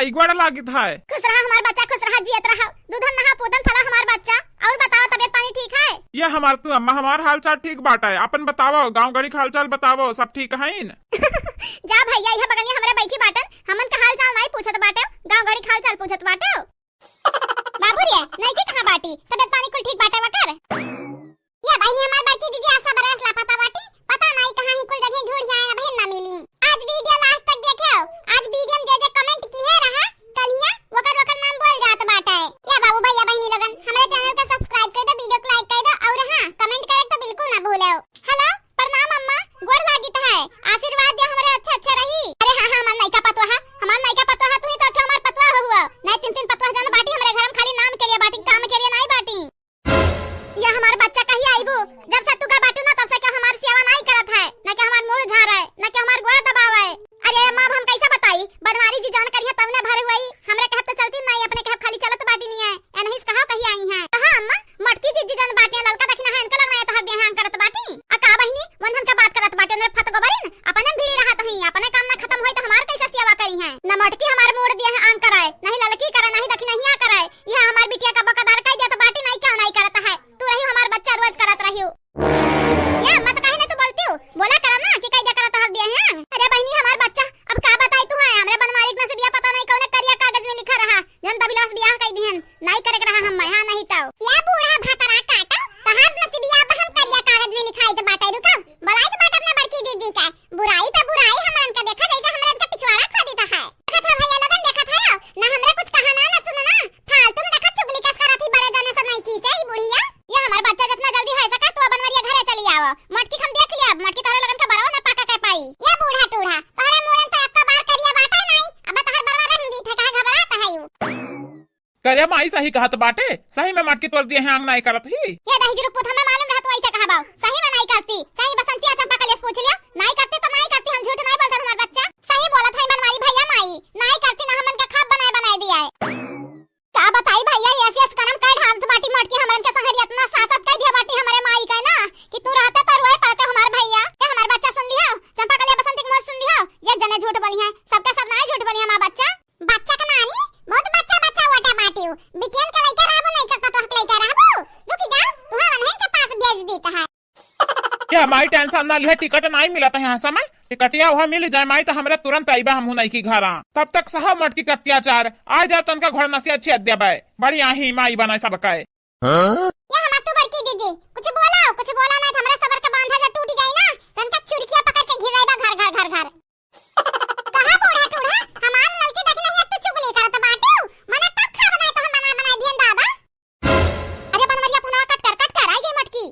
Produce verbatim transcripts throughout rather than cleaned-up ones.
ई गोड़ लागित है। खुश रहा हमार बच्चा, खुश रहा, जियत रहा। दूधन नहा पूतन फला हमार बच्चा। और बतावा, तबियत पानी ठीक है? ये हमार तू अम्मा, हमार हाल चाल ठीक बाटे। अपन बतावा, गाँव गड़ी के हाल चाल बतावा, सब ठीक हइन? जा भैया, इहे बगलिया हमरे बैठी बाटन, हमन का हाल चाल नाई पूछत बाटे, गाँव गड़ी के हाल चाल पूछत बाटे। बाबू रे, नइकी कहाँ बाटी? तबियत पानी कुल ठीक बाटे वकर? या बहिनी, हमार बड़की दीदी आज सबरेस लापता बाटी, पता नाई कहाँ ही कुल जगह ढूंढ आए, अबहिन ना मिली। आज video last तक देखेव, आज video में जे जे comment किहे रहा, कलिया वकर वकर नाम बोल जात बाटे। या बाबू भैया बहिनी लोगन, हमरे channel का subscribe कर दो, video को like कर दो और हाँ, comment करे तो बिल्कुल ना भूलेव। Hello, प्रणाम अम्मा, गोड़ लागित है, आशीर्वाद दे हमरे अच्छे अच्छे रही। अरे हाँ हाँ, हमार नइका पतोहा, हमार नइका पतोहा, तू ही तो अच्छा हमार पतोहा हुआ, नहीं तीन तीन पतोहा जन बाटी हमरे घर में, खाली नाम के लिए बाटी, काम के लिए नाई बाटी। या हमार बच्चा कहिया आइबू? जब से तू का बाटू ना, तब से केहू हमार सेवा नाई करत है, ना केहू हमार मूड़ झारे, ना केहू हमार गोड़ दबावे। अरे अम्मा, अब हम कैसे बताई? बनवारी जी जौन करिहे तवने भर हुई। हमरे कहब तो चलती नाई, अपने कहब खाली चलत बाटी नहीं है। ए नहीं कहा कहिया आई हैं। कहा अम्मा, मोटकी जीजी जौन बाटी, ललका दखिना है, इनका लोग ना ये तोहर बियाह करत बाटी। आ का बहिनी, वंदन का बात करत बाटे, उन्हें फत गोबरिन, अपने भिड़ी रहत हई, अपने काम ना खत्म होई तो हमार कैसे सेवा करिहे? न मोटकी हमार मूड़ दिहे आन कराए, नहीं ललकी करे, नहीं दखिनहिया करे। यह हमार बिटिया का बकदार कह दिया तो बाटी नहीं, क्यों नहीं करत है? तू रही हमार बच्चा रोज करत रही। या मत काहे ना तू बोलती हो? बोला करा ना कि कह दिया करत हर दिया है। अरे बहिनी हमार बच्चा, अब का बताई तू है? हमरे बनवारी के नसीबिया पता नहीं कौने करिया कागज में लिखा रहा, जन दबिलवा से बियाह कह दिहन, नहीं करे के रहा हम, हाँ नहीं तो। या बूढ़ा भतरा काटा, तहार नसीबिया अब हम करिया कागज में लिखाई तो बाटे, रुका, बुलाई तो बाटे अपना बड़की दीदी का। बुराई पे बुराई हमरन के देखा, जैसे हमरन के पिछवाड़ा खोदी तो है। देखत है भैया लोगन, देखत है, ना हमरे कुछ कहना ना सुनना, फालतू में देखा चुगली कस करत ही बड़े जने से नइकी से ही बुढ़िया। ये हमार बच्चा जितना जल्दी हो सका तू बनवरिया घरे चली आवा। मोटकी हम देख लिया, मोटकी तोहरे लोगन के बरवा ना पाका के पाई। ये बूढ़ा टूढ़ा, तोहरे मूड़न तो एक्का बार करिया बाटे नहीं, अब तोहर बरवा रंग दी थे, काहे घबरात है यू? करे माई सही कहत बाटे, सही में मटकी तोड़ दिहे हैं, आंग नाई करत ही। ये दही जुरुक पूत, हमें मालूम रहा तू ऐसे कहबा, सही में नाई करती। सही बसंतिया चंपा कलेस पूछ लिया, नाई करती तो नाई करती, हम झूठ नाई बोलते हमार बच्चा। सही बोलत है बनवारी भैया माई, नाई करती ना हमन के खाब बनाए बनाए दिया है। का बताई भैया, ये ऐसी ऐसी करम कर ढालत बाटी मोटकी हमरन के सहरी इतना सासत कर दिया बाटी हमरे माई का ना कि तू रहते तो रोए पड़ते हमार भैया। ये हमार बच्चा सुन लियो, चंपा कलिया बसंती के मुँह सुन लियो, ये जने झूठ बोली है, सबके सब नाई झूठ बोली हमार बच्चा। बच्चा के नानी, बहुत बच्चा बच्चा वोटे बाटियो। बिटियन के लइका रहबो, नहीं के पतोह के लइका रहबो। रुकी जाओ, तुहा वनहन के पास भेज दी तहार। ये हमारी tension ना लिहे, टिकट नहीं मिलत है यहाँ समय। टिकटिया वहाँ मिल जाए माई तो हमरे तुरंत आईबा हमहू नहीं की घरा। तब तक सहा मटकी के अत्याचार, आ जाओ तनका घोड़ नसिया छेद देबे। बड़ी आही माई बनाए सबके। हाँ? ये हमार तू बड़की दीदी, कुछ बोला, कुछ बोला नहीं तो हमरे सबर के बांधा जब टूट जाई ना, तनका चुरकिया पकड़ के घिराई बा घर घर घर घर। कहा बूढ़ा टूढ़ा, हमार लड़की देख नहीं, अब तू चुगली करत बाटू। मने तब खा बनाए तो हम बना बनाए दिहन दादा। अरे बनवरिया पुनवा कट कर, कट कर, आई गई मटकी।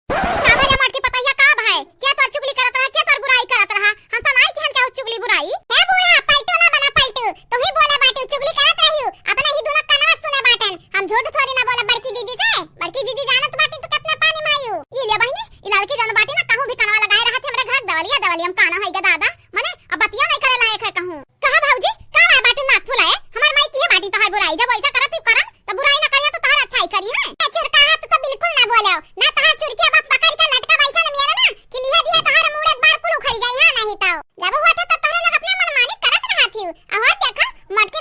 का भैया मटकी पतैया का भाई? क्या तोर चुगली करत रहा, क्या तोर बुराई करत रहा? हम तो नाई किहन के चुगली बुराई। ए बूढ़ा, पलटू ना बना पलटू। तू ही बोले बाटू, चुगली करत रहियो। अपने ही दोनों कनवा सुने बाटन। हम झूठ थोड़ी ना बोले बड़की दीदी से। बड़की दीदी जानत बाटी तू कितना पानी मायू। ई ले बहिनी, ई लड़की जौन बाटी ना कहूँ भी कनवा लगाए रहत है हमरे घर दवलिया दवलिया हम काना होइगा दादा। मने अब बतिया नहीं करे लायक है कहूँ। कहा भौजी, का लाए बाटू नाक फुलाए? हमार माई किहे बाटी तोहार बुराई, जब ऐसा करत ही करन, तो बुराई ना करिया तो तोहार अच्छाई करी है। ए चुरकाहा, तू तो बिल्कुल ना बोले, ना तोहार चुरकिया बाप पकड़ के लटका बैसा न मियाना ना, कि लिहे दिहे तोहार मूड़े बार कुल उखड़ जाई, हाँ नहीं तो। जब हुआ था तो तोहरे लोग अपने मनमानी करत रहा थी, और देखा, मटकी